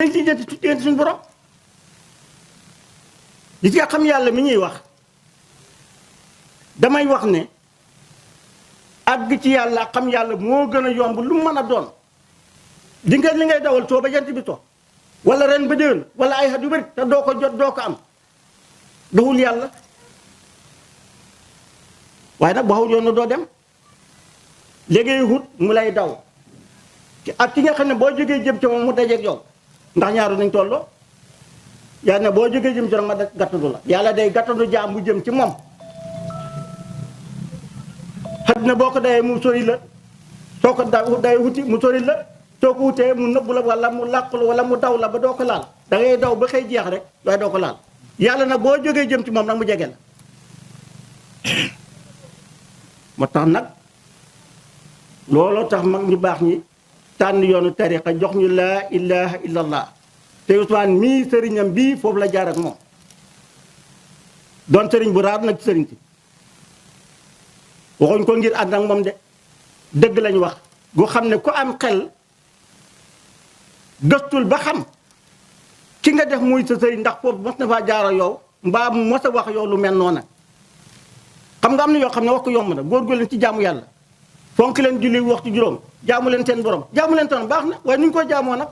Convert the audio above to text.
dañ ci jënd ci suñu borom gis nga xam yàlla mi ñuy wax damay wax ne àgg ci yàlla xam yàlla moo gën a yomb lu mën a doon di nga li ngay dawal soo ba jant bi to wala ren ba déwén wala ay at yu bëri te doo ko jot doo ko am doxul yàlla waaye nag bu xaw yoon doo dem léegi wut mu lay daw ak ki nga xam ne boo jógee jëm ci moom mu dajeeg yow ndax ñaaru nañ tolloo yaa ne boo jógee jëm ci moom ma gàttandu la yàlla day gàttandu jaam bu jëm ci moom xëy na boo ko dayee mu sori la soo ko day wuti mu sori la soo ko wutee mu nëbbu la wala mu làqu la wala mu daw la ba doo ko laal da ngay daw ba xëy jeex rek waaye doo ko laal yàlla nag boo jógee jëm ci moom nag mu jege la moo tax nag looloo tax mag ñu baax ñi tànn yoonu tariqa jox ñu laa ilaha illallah te Ousmane mii sëriñam bii foofu la jaar ak moom doon sëriñ bu raar nag ci sëriñ si waxuñ ko ngir ànd ak moom de dëgg lañ wax gu xam ne ku am xel gëstul ba xam ki nga def muy sa sëriñ ndax foofu mos na faa jaara yow mbaa mos a wax yow lu mel noona xam nga am na yoo xam ne wax ko yomb na góorgóorlu leen ci jaamu yàlla fonk leen julli waxtu juróom jaamu leen seen borom jaamu leen tan baax na waaye nu ñu koy jaamoo nag